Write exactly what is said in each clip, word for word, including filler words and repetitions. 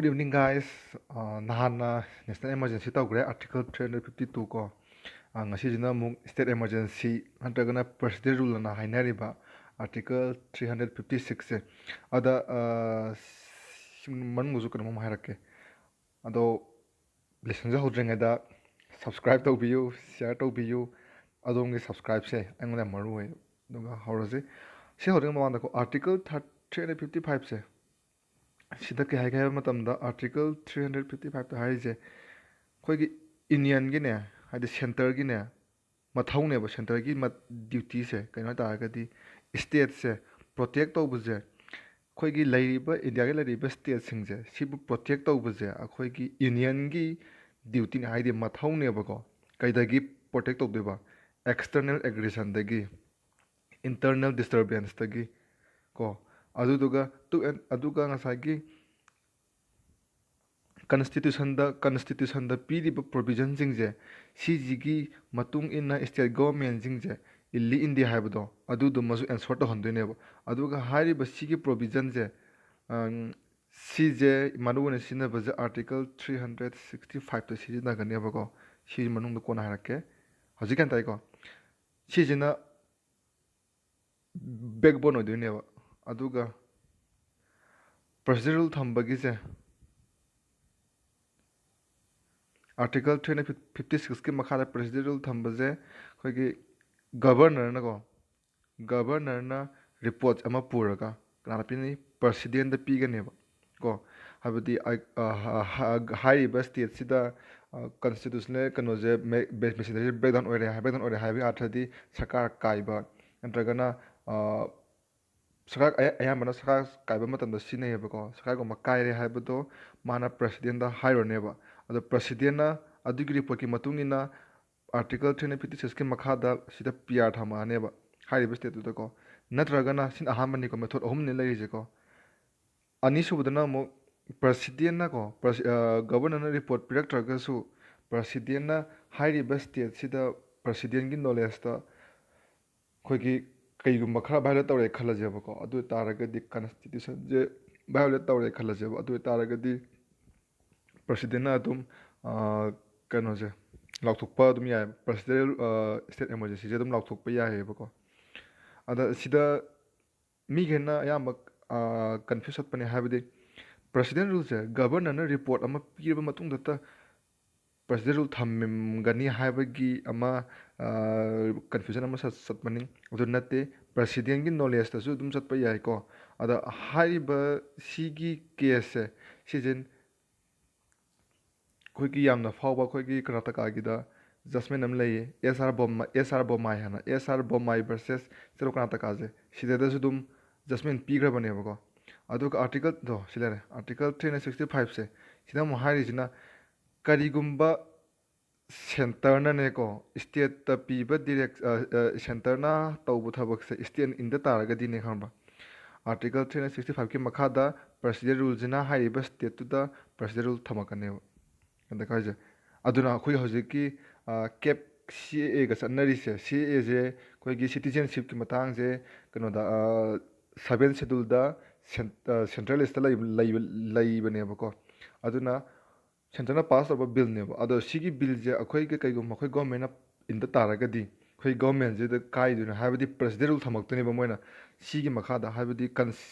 Good evening, guys. ꯑ, ꯅꯍꯥꯟꯅ National Emergency ꯇꯧꯈ꯭ꯔꯦ, Article three hundred fifty two ꯀꯣ꯫ ꯑ, ꯉꯁꯤꯁꯤꯅ ꯑꯃꯨꯛ State Emergency ꯅꯠꯇ꯭ꯔꯒꯅ President Rule ꯑꯅ ꯍꯥꯏꯅꯔꯤꯕ Article three hundred fifty sixꯁꯦ꯫ ꯑꯗ, ꯑ, ꯁꯤ ꯃꯅꯨꯡꯗꯁꯨ ꯀꯩꯅꯣꯝ ꯍꯥꯏꯔꯛꯀꯦ꯫ ꯑꯗꯣ, ꯂꯦꯁꯟꯁꯦ ꯍꯧꯗ꯭ꯔꯤꯉꯩꯗ subscribe ꯇꯧꯕꯤꯌꯨ, share ꯇꯧꯕꯤꯌꯨ꯫ ꯑꯗꯣꯝꯒꯤ subscribeꯁꯦ ꯑꯩꯉꯣꯟꯗ ꯌꯥꯝ ꯃꯔꯨ ꯑꯣꯏ꯫ ꯑꯗꯨꯒ ꯍꯧꯔꯁꯤ꯫ ꯁꯤ ꯍꯧꯗ꯭ꯔꯤꯉꯩ ꯃꯃꯥꯡꯗꯀꯣ, Article three hundred fifty fiveꯁꯦ, ꯁꯤꯗ ꯀꯩ ꯍꯥꯏꯒꯦ ꯍꯥꯏꯕ ꯃꯇꯝꯗ, Article three hundred fifty fiveꯇ ꯍꯥꯏꯔꯤꯁꯦ, ꯑꯩꯈꯣꯏꯒꯤ Unionꯒꯤꯅꯦ, ꯍꯥꯏꯗꯤ Centreꯒꯤꯅꯦ, ꯃꯊꯧꯅꯦꯕ, Centreꯒꯤ ꯃ-, dutyꯁꯦ꯫ ꯀꯩꯅꯣ ꯍꯥꯏ ꯇꯥꯔꯒꯗꯤ, stateꯁꯦ protect ꯇꯧꯕꯁꯦ, ꯑꯩꯈꯣꯏꯒꯤ ꯂꯩꯔꯤꯕ, Indiaꯒꯤ ꯂꯩꯔꯤꯕ stateꯁꯤꯡꯁꯦ, ꯁꯤꯕꯨ protect ꯇꯧꯕꯁꯦ ꯑꯩꯈꯣꯏꯒꯤ Unionꯒꯤ dutyꯅꯦ, ꯍꯥꯏꯗꯤ ꯃꯊꯧꯅꯦꯕꯀꯣ꯫ ꯀꯩꯗꯒꯤ protect ꯇꯧꯗꯣꯏꯕ? External aggressionꯗꯒꯤ, internal disturbanceꯇꯒꯤ ꯀꯣ꯫ ꯑꯗꯨꯗꯨꯒ ꯇꯨ ꯑꯦꯟ-, ꯑꯗꯨꯒ ꯉꯁꯥꯏꯒꯤ Constitutionꯗ, Constitutionꯗ ꯄꯤꯔꯤꯕ provisionꯁꯤꯡꯁꯦ, ꯁꯤꯁꯤꯒꯤ ꯃꯇꯨꯡ ꯏꯟꯅ state governmentꯁꯤꯡꯁꯦ ꯏꯜꯂꯤ ꯏꯟꯗꯦ ꯍꯥꯏꯕꯗꯣ, ꯑꯗꯨꯗꯨꯃꯁꯨ ensure ꯇꯧꯍꯟꯗꯣꯏꯅꯦꯕ꯫ ꯑꯗꯨꯒ ꯍꯥꯏꯔꯤꯕ ꯁꯤꯒꯤ provisionꯁꯦ, ꯑꯪ, ꯁꯤꯁꯦ ꯃꯔꯨꯑꯣꯏꯅ ꯁꯤꯖꯤꯟꯅꯕꯁꯦ Article three hundred sixty fiveꯇ ꯁꯤꯖꯤꯟꯅꯒꯅꯦꯕꯀꯣ꯫ ꯁꯤꯒꯤ ꯃꯅꯨꯡꯗ ꯀꯣꯟꯅ ꯍꯥꯏꯔꯛꯀꯦ꯫ ꯍꯧꯖꯤꯛ ꯒ꯭ꯌꯥꯟ ꯇꯥꯏꯀꯣ? ꯁꯤꯁꯤꯅ backbone ꯑꯣꯏꯗꯣꯏꯅꯦꯕ꯫ ꯑꯗꯨꯒ President Rule ꯊꯝꯕꯒꯤꯁꯦ, Article three hundred fifty sixꯀꯤ ꯃꯈꯥꯗ President Rule ꯊꯝꯕꯁꯦ, ꯑꯩꯈꯣꯏꯒꯤ Governorꯅꯀꯣ, Governorꯅ report ꯑꯃ ꯄꯨꯔꯒ ꯀꯅꯥꯗ ꯄꯤꯅꯤ? Presidentꯗ ꯄꯤꯒꯅꯦꯕ ꯀꯣ꯫ ꯍꯥꯏꯕꯗꯤ, ꯑ, ꯑ, ꯍ-, ꯍ-, ꯍꯥꯏꯔꯤꯕ stateꯁꯤꯗ, ꯑ, constitutional ꯀꯩꯅꯣꯁꯦ, ꯃꯦ-, ꯕꯦ-, machineryꯁꯦ breakdown ꯑꯣꯏꯔꯦ ꯍꯥꯏ-, breakdown ꯑꯣꯏꯔꯦ ꯍꯥꯏꯕꯒꯤ ꯑꯥꯔꯊꯗꯤ ꯁꯔꯀꯥꯔ ꯀꯥꯏꯕ ꯅꯠꯇ꯭ꯔꯒꯅ, ꯑ, ꯁꯔꯀꯥꯔ ꯑꯌꯥ-, ꯑꯌꯥꯝꯕꯅ ꯁꯔꯀꯥꯔ ꯀꯥꯏꯕ ꯃꯇꯝꯗ ꯁꯤꯖꯤꯟꯅꯩꯌꯦꯕꯀꯣ꯫ ꯁꯔꯀꯥꯔꯒꯨꯝꯕ ꯀꯥꯏꯔꯦ ꯍꯥꯏꯕꯗꯣ ꯃꯥꯅ Presidentꯗ ꯍꯥꯏꯔꯨꯔꯅꯦꯕ꯫ ꯑꯗꯣ Presidentꯅ ꯑꯗꯨꯒꯤ reportꯀꯤ ꯃꯇꯨꯡ ꯏꯟꯅ Article three hundred fifty sixꯀꯤ ꯃꯈꯥꯗ ꯁꯤꯗ P R ꯊꯝꯃꯛꯑꯅꯦꯕ, ꯍꯥꯏꯔꯤꯕ stateꯇꯨꯗꯀꯣ꯫ ꯅꯠꯇ꯭ꯔꯒꯅ, ꯁꯤꯅ ꯑꯍꯥꯟꯕꯅꯤꯀꯣ, method ꯑꯍꯨꯝꯅꯤ ꯂꯩꯔꯤꯁꯦꯀꯣ꯫ ꯑꯅꯤꯁꯨꯕꯗꯅ ꯑꯃꯨꯛ Presidentꯅꯀꯣ, ꯄ꯭ꯔꯁꯤ-, ꯑ, Governorꯅ report ꯄꯤꯔꯛꯇ꯭ꯔꯒꯁꯨ, Presidentꯅ ꯍꯥꯏꯔꯤꯕ stateꯁꯤꯗ Presidentꯀꯤ knowledgeꯇ ꯑꯩꯈꯣꯏꯒꯤ ꯀꯩꯒꯨꯝꯕ ꯈꯔ violate ꯇꯧꯔꯦ ꯈꯜꯂꯁꯦꯕꯀꯣ, ꯑꯗꯨ ꯑꯣꯏ ꯇꯥꯔꯒꯗꯤ Constitutionꯁꯦ violate ꯇꯧꯔꯦ ꯈꯜꯂꯁꯦꯕ, ꯑꯗꯨ ꯑꯣꯏꯇꯥꯔꯒꯗꯤ presidentꯅ ꯑꯗꯨꯝ ꯀꯩꯅꯣꯁꯦ ꯂꯥꯎꯊꯣꯛꯄ ꯑꯗꯨꯝ ꯌꯥꯏ, presidential state emergencyꯁꯦ ꯑꯗꯨꯝ ꯂꯥꯎꯊꯣꯛꯄ ꯌꯥꯏꯑꯕꯀꯣ꯫ ꯑꯗ ꯁꯤꯗ ꯃꯤꯈꯩꯅ ꯑꯌꯥꯝꯕ confuse ꯆꯠꯄꯅꯦ, ꯍꯥꯏꯕꯗꯤ president ruleꯁꯦ governorꯅ report ꯑꯃ ꯄꯤꯔꯕ ꯃꯇꯨꯡꯗꯇ president rule ꯊꯝꯒꯅꯤ ꯍꯥꯏꯕꯒꯤ ꯑꯃ confusion ꯑꯃ ꯆꯠꯄꯅꯤ꯫ ꯑꯗꯨ ꯅꯠꯇꯦ, presidentꯀꯤ knowledgeꯇꯁꯨ ꯑꯗꯨꯝ ꯆꯠꯄ ꯌꯥꯏꯀꯣ꯫ ꯑꯗ ꯍꯥꯏꯔꯤꯕ ꯁꯤꯒꯤ caseꯁꯦ, ꯁꯤꯁꯦ ꯑꯩꯈꯣꯏꯒꯤ ꯌꯥꯝꯅ ꯐꯥꯎꯕ ꯑꯩꯈꯣꯏꯒꯤ ꯀꯔꯅꯥꯇꯀꯥꯒꯤꯗ judgment ꯑꯃ ꯂꯩꯌꯦ, ꯑꯦꯁ ꯑꯥꯔ ꯕꯣꯝꯃ ꯑꯦꯁ ꯑꯥꯔ ꯕꯣꯝꯃꯥꯏ ꯍꯥꯏꯅ, ꯑꯦꯁ ꯑꯥꯔ ꯕꯣꯝꯃꯥꯏ versus State of Karnatakaꯁꯦ, ꯁꯤꯗꯁꯨ ꯑꯗꯨꯝ judgment ꯄꯤꯈ꯭ꯔꯕꯅꯦꯕꯀꯣ꯫ ꯑꯗꯨꯒ articleꯗꯣ ꯁꯤ ꯂꯩꯔꯦ, article three hundred sixty fiveꯁꯦ, ꯁꯤꯗ ꯑꯃꯨꯛ ꯍꯥꯏꯔꯤꯁꯤꯅ ꯀꯔꯤꯒꯨꯝꯕ centreꯅꯅꯦꯀꯣ stateꯇ ꯄꯤꯕ direct centreꯅ ꯇꯧꯕ ꯊꯕꯛꯁꯦ stateꯅ ꯏꯟꯗ ꯇꯥꯔꯒꯗꯤꯅꯦ, ꯈꯪꯕ꯭ꯔꯥ, article three hundred sixty fiveꯀꯤ ꯃꯈꯥꯗ president ruleꯁꯤꯅ ꯍꯥꯏꯔꯤꯕ stateꯇꯨꯗ president rule ꯊꯝꯃꯛꯀꯅꯦꯕ꯫ ꯑꯗ ꯍꯥꯏꯁꯦ, ꯑꯗꯨꯅ ꯑꯩꯈꯣꯏ ꯍꯧꯖꯤꯛꯀꯤ cap CAAꯒ ꯆꯠꯅꯔꯤꯁꯦ, CAAꯁꯦ ꯑꯩꯈꯣꯏꯒꯤ citizenshipꯀꯤ ꯃꯇꯥꯡꯁꯦ ꯀꯩꯅꯣꯗ seventh scheduleꯗ centralistꯇ ꯂꯩꯕꯅꯦꯕꯀꯣ꯫ ꯑꯗꯨꯅ centreꯅ pass ꯇꯧꯕ billꯅꯦꯕ꯫ ꯑꯗꯣ ꯁꯤꯒꯤ billꯁꯦ ꯑꯩꯈꯣꯏꯒꯤ ꯀꯩꯒꯨꯝꯕ ꯑꯩꯈꯣꯏ governmentꯅ ꯏꯟꯗ ꯇꯥꯔꯒꯗꯤ ꯑꯩꯈꯣꯏ governmentꯁꯤꯗ ꯀꯥꯏꯗꯣꯏꯅꯣ, ꯍꯥꯏꯕꯗꯤ president rule ꯊꯝꯃꯛꯇꯣꯏꯅꯦꯕ ꯃꯣꯏꯅ꯫ ꯁꯤꯒꯤ ꯃꯈꯥꯗ, ꯍꯥꯏꯕꯗꯤ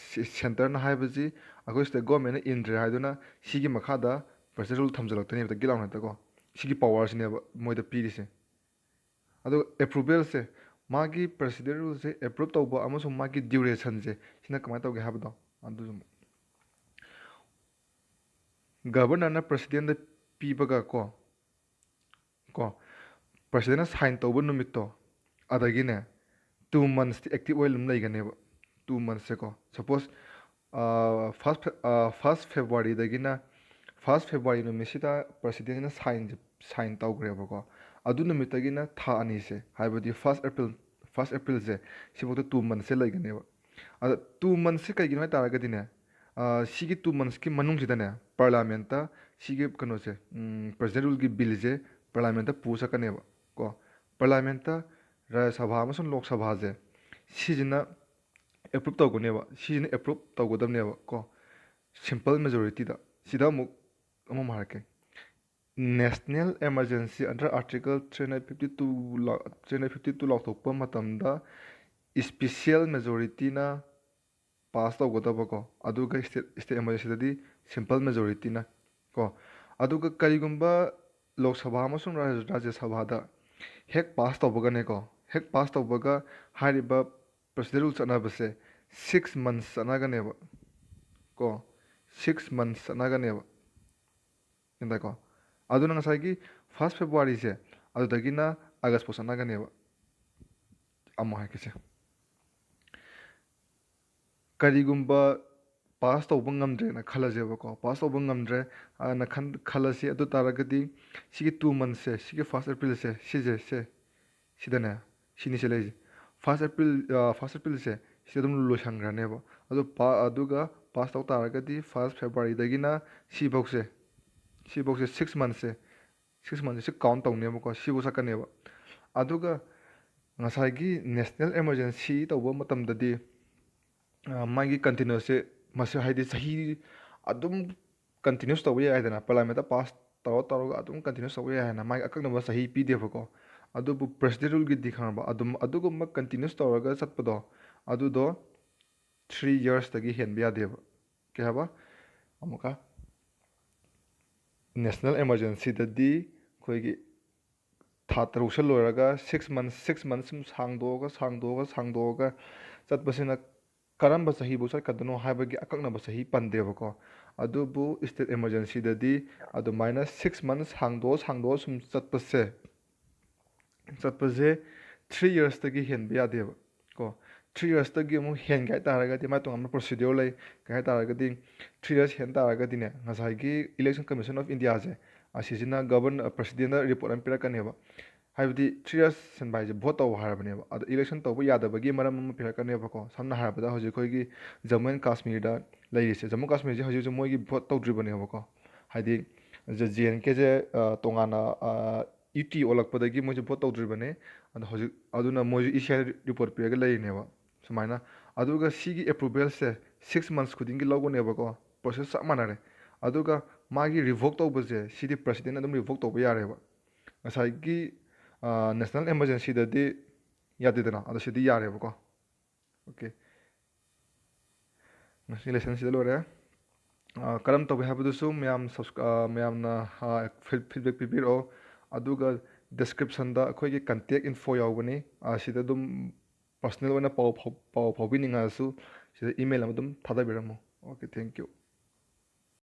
centreꯅ ꯍꯥꯏꯕꯁꯤ ꯑꯩꯈꯣꯏ state governmentꯅ ꯏꯟꯗ꯭ꯔꯦ ꯍꯥꯏꯗꯨꯅ ꯁꯤꯒꯤ ꯃꯈꯥꯗ president rule ꯊꯝꯖꯤꯜꯂꯛꯇꯣꯏꯅꯦꯕ, ꯒꯤꯠ ꯂꯥꯎꯅ ꯍꯦꯛꯇꯀꯣ꯫ ꯁꯤꯒꯤ powerꯁꯤꯅꯦꯕ ꯃꯣꯏꯗ ꯄꯤꯔꯤꯁꯦ꯫ ꯑꯗꯨꯒ approvalꯁꯦ, ꯃꯥꯒꯤ president ruleꯁꯦ approve ꯇꯧꯕ ꯑꯃꯁꯨꯡ ꯃꯥꯒꯤ durationꯁꯦ, ꯁꯤꯅ ꯀꯃꯥꯏꯅ ꯇꯧꯒꯦ ꯍꯥꯏꯕꯗꯣ, ꯑꯗꯨꯁꯨ governorꯅ presidentꯗ ꯄꯤꯕꯒ ꯀꯣ, ꯀꯣ, presidentꯅ sign ꯇꯧꯕ ꯅꯨꯃꯤꯠꯇꯣ, ꯑꯗꯒꯤꯅꯦ two monthsꯇꯤ active ꯑꯣꯏꯅ ꯑꯗꯨꯝ ꯂꯩꯒꯅꯦꯕ꯫ Two monthsꯁꯦꯀꯣ, suppose first first Februaryꯗꯒꯤꯅ first February ꯅꯨꯃꯤꯠꯁꯤꯗ presidentꯅ signꯁꯦ sign ꯇꯧꯈ꯭ꯔꯦꯕꯀꯣ꯫ ꯑꯗꯨ ꯅꯨꯃꯤꯠꯇꯒꯤꯅ ꯊꯥ ꯑꯅꯤꯁꯦ, ꯍꯥꯏꯕꯗꯤ first April, first Aprilꯁꯦ, ꯁꯤꯐꯥꯎꯗ two monthsꯁꯦ ꯂꯩꯒꯅꯦꯕ꯫ ꯑꯗ two monthsꯁꯦ ꯀꯩꯒꯤꯅꯣ ꯍꯥꯏ ꯇꯥꯔꯒꯗꯤꯅꯦ, ꯁꯤꯒꯤ two monthsꯀꯤ ꯃꯅꯨꯡꯁꯤꯗꯅꯦ parliamentꯇ ꯁꯤꯒꯤ ꯀꯩꯅꯣꯁꯦ, president ruleꯒꯤ billꯁꯦ parliamentꯇ ꯄꯨ ꯆꯠꯀꯅꯦꯕ ꯀꯣ꯫ Parliamentꯇ ꯔꯥꯖ꯭ꯌ ꯁꯚꯥ ꯑꯃꯁꯨꯡ ꯂꯣꯛ ꯁꯚꯥꯁꯦ, ꯁꯤꯁꯤꯅ approve ꯇꯧꯒꯅꯦꯕ, ꯁꯤꯁꯤꯅ approve ꯇꯧꯒꯗꯕꯅꯦꯕ ꯀꯣ꯫ ꯁꯤꯝꯄꯜ ꯃꯦꯖꯣꯔꯤꯇꯤꯗ꯫ ꯁꯤꯗ ꯑꯃꯨꯛ ꯑꯃꯃꯨꯛ ꯍꯥꯏꯔꯛꯀꯦ꯫ National Emergency under Article three hundred fifty two ꯂꯥꯎ-, three hundred fifty two ꯂꯥꯎꯊꯣꯛꯄ ꯃꯇꯝꯗ special majorityꯅ ꯄꯥꯁ ꯇꯧꯒꯗꯕꯀꯣ, ꯑꯗꯨꯒ state, state emergencyꯗꯗꯤ simple majorityꯅ ꯀꯣ꯫ ꯑꯗꯨꯒ ꯀꯔꯤꯒꯨꯝꯕ ꯂꯣꯛ ꯁꯚꯥ ꯑꯃꯁꯨꯡ ꯔꯥꯖ꯭ꯌ, ꯔꯥꯖ꯭ꯌ ꯁꯚꯥꯗ ꯍꯦꯛ ꯄꯥꯁ ꯇꯧꯕꯒꯅꯦꯀꯣ, ꯍꯦꯛ ꯄꯥꯁ ꯇꯧꯕꯒ ꯍꯥꯏꯔꯤꯕ procedure rule ꯆꯠꯅꯕꯁꯦ six months ꯆꯠꯅꯒꯅꯦꯕ ꯀꯣ, six months ꯆꯠꯅꯒꯅꯦꯕ꯫ ꯒ꯭ꯌꯥꯟ ꯇꯥꯏꯀꯣ? ꯑꯗꯨꯅ ꯉꯁꯥꯏꯒꯤ first Februaryꯁꯦ ꯑꯗꯨꯗꯒꯤꯅ August ꯐꯥꯎ ꯆꯠꯅꯒꯅꯦꯕ꯫ ꯑꯃꯨꯛ ꯍꯥꯏꯔꯛꯀꯦꯁꯦ꯫ ꯀꯔꯤꯒꯨꯝꯕ ꯄꯥꯁ ꯇꯧꯕ ꯉꯝꯗ꯭ꯔꯦꯅ ꯈꯜꯂꯁꯦꯕꯀꯣ, ꯄꯥꯁ ꯇꯧꯕ ꯉꯝꯗ꯭ꯔꯦ ꯑꯅ ꯈꯟ-, ꯈꯜꯂꯁꯤ꯫ ꯑꯗꯨ ꯇꯥꯔꯒꯗꯤ ꯁꯤꯒꯤ two monthsꯁꯦ, ꯁꯤꯒꯤ first Aprilꯁꯦ, ꯁꯤꯁꯦ, ꯁꯦ, ꯁꯤꯗꯅꯦ, ꯁꯤꯅꯤꯁꯦ ꯂꯩꯔꯤꯁꯦ꯫ First April, ꯑ, first Aprilꯁꯦ ꯁꯤꯗ ꯑꯗꯨꯝ ꯂꯣꯏꯁꯟꯈ꯭ꯔꯅꯦꯕ꯫ ꯑꯗꯨ ꯄꯥ-, ꯑꯗꯨꯒ ꯄꯥꯁ ꯇꯧ ꯇꯥꯔꯒꯗꯤ first Februaryꯗꯒꯤꯅ ꯁꯤꯐꯧꯁꯦ, ꯁꯤꯐꯧꯁꯦ six monthsꯁꯦ, six monthsꯁꯦ count ꯇꯧꯅꯦꯕꯀꯣ, ꯁꯤꯐꯧ ꯆꯠꯀꯅꯦꯕ꯫ ꯑꯗꯨꯒ ꯉꯁꯥꯏꯒꯤ national emergency ꯇꯧꯕ ꯃꯇꯝꯗꯗꯤ, ꯑ, ꯃꯥꯒꯤ continuousꯁꯦ, ꯃꯁꯤ ꯍꯥꯏꯗꯤ ꯆꯍꯤ ꯑꯗꯨꯝ continuous ꯇꯧꯕ ꯌꯥꯏꯗꯅ, parliamentꯇ ꯄꯥꯁ ꯇꯧꯔ ꯇꯧꯔꯒ ꯑꯗꯨꯝ continuous ꯇꯧꯕ ꯌꯥꯏ ꯍꯥꯏꯅ ꯃꯥꯒꯤ ꯑꯀꯛꯅꯕ ꯆꯍꯤ ꯄꯤꯗꯦꯕꯀꯣ꯫ ꯑꯗꯨꯕꯨ procedure ruleꯒꯤꯗꯤ ꯈꯪꯉꯕ, ꯑꯗꯨꯝ ꯑꯗꯨꯒꯨꯝꯕ continuous ꯇꯧꯔꯒ ꯆꯠꯄꯗꯣ, ꯑꯗꯨꯗꯣ three yearsꯇꯒꯤ ꯍꯦꯟꯕ ꯌꯥꯗꯦꯕ꯫ ꯀꯩ ꯍꯥꯏꯕ? ꯑꯃꯨꯛꯀ national emergencyꯗꯗꯤ ꯑꯩꯈꯣꯏꯒꯤ ꯊꯥ ꯇꯔꯨꯛꯁꯦ ꯂꯣꯏꯔꯒ six months, six months ꯁꯨꯝ ꯁꯥꯡꯗꯣꯛꯑꯒ, ꯁꯥꯡꯗꯣꯛꯑꯒ, ꯁꯥꯡꯗꯣꯛꯑꯒ ꯆꯠꯄꯁꯤꯅ ꯀꯔꯝꯕ ꯆꯍꯤꯕꯨ ꯆꯠꯀꯗꯣꯏꯅꯣ ꯍꯥꯏꯕꯒꯤ ꯑꯀꯛꯅꯕ ꯆꯍꯤ ꯄꯟꯗꯦꯕꯀꯣ꯫ ꯑꯗꯨꯕꯨ state emergencyꯗꯗꯤ ꯑꯗꯨꯃꯥꯏꯅ six months ꯁꯥꯡꯗꯣꯛꯑ, ꯁꯥꯡꯗꯣꯛꯑ ꯁꯨꯝ ꯆꯠꯄꯁꯦ, ꯆꯠꯄꯁꯦ three yearsꯇꯒꯤ ꯍꯦꯟꯕ ꯌꯥꯗꯦꯕ ꯀꯣ꯫ Three yearsꯇꯒꯤ ꯑꯃꯨꯛ ꯍꯦꯟꯒꯦ ꯍꯥꯏ ꯇꯥꯔꯒꯗꯤ ꯃꯥꯏ ꯇꯣꯉꯥꯟꯕ procedure ꯂꯩ꯫ ꯀꯩ ꯍꯥꯏ ꯇꯥꯔꯒꯗꯤ three years ꯍꯦꯟ ꯇꯥꯔꯒꯗꯤꯅꯦ, ꯉꯁꯥꯏꯒꯤ Election Commission of Indiaꯁꯦ, ꯑꯁꯤꯁꯤꯅ govern-, presidentꯗ report ꯑꯃ ꯄꯤꯔꯛꯀꯅꯦꯕ꯫ ꯍꯥꯏꯕꯗꯤ three years ꯁꯤꯟꯕ ꯍꯥꯏꯁꯦ vote ꯇꯧ ꯍꯥꯏꯔꯕꯅꯦꯕ꯫ ꯑꯗꯣ election ꯇꯧꯕ ꯌꯥꯗꯕꯒꯤ ꯃꯔꯝ ꯑꯃ ꯄꯤꯔꯛꯀꯅꯦꯕꯀꯣ꯫ ꯁꯝꯅ ꯍꯥꯏꯔꯕꯗ ꯍꯧꯖꯤꯛ ꯑꯩꯈꯣꯏꯒꯤ ꯖꯝꯃꯨ ꯑꯦꯟ ꯀꯥꯁꯃꯤꯔꯗ ꯂꯩꯔꯤꯁꯦ, ꯖꯝꯃꯨ ꯀꯥꯁꯃꯤꯔꯁꯦ ꯍꯧꯖꯤꯛ ꯍꯧꯖꯤꯛ ꯃꯣꯏꯒꯤ vote ꯇꯧꯗ꯭ꯔꯤꯕꯅꯦꯕꯀꯣ꯫ ꯍꯥꯏꯗꯤ ꯖꯦ ꯑꯦꯟ ꯀꯦꯁꯦ, ꯑ, ꯇꯣꯉꯥꯟꯅ, ꯑ, ꯌꯨ ꯇꯤ ꯑꯣꯜꯂꯛꯄꯗꯒꯤ ꯃꯣꯏꯁꯦ vote ꯇꯧꯗ꯭ꯔꯤꯕꯅꯦ꯫ ꯑꯗꯣ ꯍꯧꯖꯤꯛ ꯑꯗꯨꯅ ꯃꯣꯏꯁꯨ ꯏ ꯁꯤ ꯑꯥꯏ report ꯄꯤꯔꯒ ꯂꯩꯔꯤꯅꯦꯕ ꯁꯨꯃꯥꯏꯅ꯫ ꯑꯗꯨꯒ ꯁꯤꯒꯤ approvalꯁꯦ six months ꯈꯨꯗꯤꯡꯒꯤ ꯂꯧꯒꯅꯦꯕꯀꯣ꯫ ꯄ꯭ꯔꯣꯁꯦꯁ ꯆꯞ ꯃꯥꯟꯅꯔꯦ꯫ ꯑꯗꯨꯒ ꯃꯥꯒꯤ ꯔꯤꯚꯣꯛ ꯇꯧꯕꯁꯦ, ꯁꯤꯗꯤ ꯄ꯭ꯔꯁꯤꯗꯦꯟ ꯑꯗꯨꯝ ꯔꯤꯚꯣꯛ ꯇꯧꯕ ꯌꯥꯔꯦꯕ꯫ ꯉꯁꯥꯏꯒꯤ ꯅꯦꯁꯅꯦꯜ ꯑꯦꯃꯔꯖꯦꯟꯁꯤꯗꯗꯤ ꯌꯥꯗꯦꯗꯅ, ꯑꯗꯣ ꯁꯤꯗꯤ ꯌꯥꯔꯦꯕꯀꯣ꯫ ꯑꯣꯀꯦ, ꯉꯁꯤ ꯂꯦꯁꯟꯁꯤꯗ ꯂꯣꯏꯔꯦ꯫ ꯀꯔꯝ ꯇꯧꯒꯦ ꯍꯥꯏꯕꯗꯨꯁꯨ ꯃꯌꯥꯝ ꯁꯕꯁ ꯃꯌꯥꯝꯅ ꯐꯤꯗꯕꯦꯛ ꯄꯤꯕꯤꯔꯛꯑꯣ꯫ ꯑꯗꯨꯒ ꯗꯤꯁꯀ꯭ꯔꯤꯞꯁꯟꯗ ꯑꯩꯈꯣꯏꯒꯤ ꯀꯟꯇꯦꯛ ꯏꯟꯐꯣ ꯌꯥꯎꯕꯅꯤ꯫ ꯁꯤꯗ ꯑꯗꯨꯝ ꯄꯔꯁꯅꯦꯜ ꯑꯣꯏꯅ ꯄꯥꯎ ꯄꯥꯎ ꯐꯥꯎꯕꯤꯅꯤꯡꯉꯁꯨ ꯁꯤꯗ ꯏꯃꯦꯜ ꯑꯃ ꯑꯗꯨꯝ ꯊꯥꯗꯕꯤꯔꯝꯃꯣ꯫ Okay, thank you.